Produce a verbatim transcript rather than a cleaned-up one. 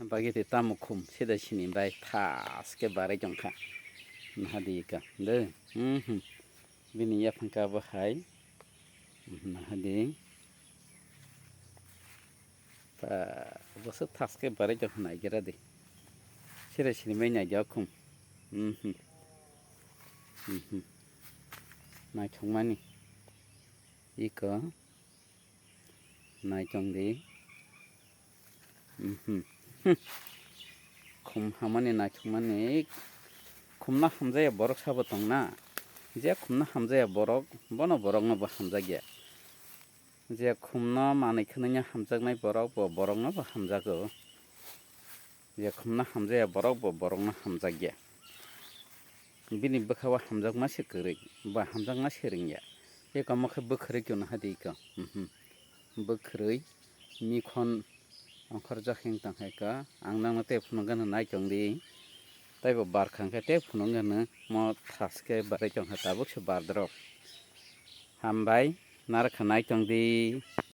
Bagwi tei tamo khum sida sini bai thas khe barai tongkha. Nahadi ka de. Mhm. Bini yaphang ka bo hai. Mhm, nahadi. Ba, bwswk thas khe barai tongkha naigira de. Sida sini bai naidi o khum. Mhm. Mhm. Naithokmani. Iko. Naitong di. Mhm. Hm. Khum hamani naithokmani. Khumna hamjaya borok sabo tongna. Je khumna hamjaya borok, bono borokno bo hamjakya. Je khumno manwi khwnwi hamjaknai borok bo borokno bo hamjago. Je khumna hamjaya borok bo borokno hamjakya. Bini bwkha o hamjakma se kwrwi, ba hamjakma se rwngya. Eko omo khe bwkhwrwi khe nahadi eko. Mhm. Bwkhwrwi mikhon ongkhorjak hing tong kha ka. Ang nangno tei phunukgano nai tong di. Tei bo bar kha hwnkhe tei phunukgano mo thas khe barai tong kha tabuk se bar drop. Hambai, naro kha nai tong di.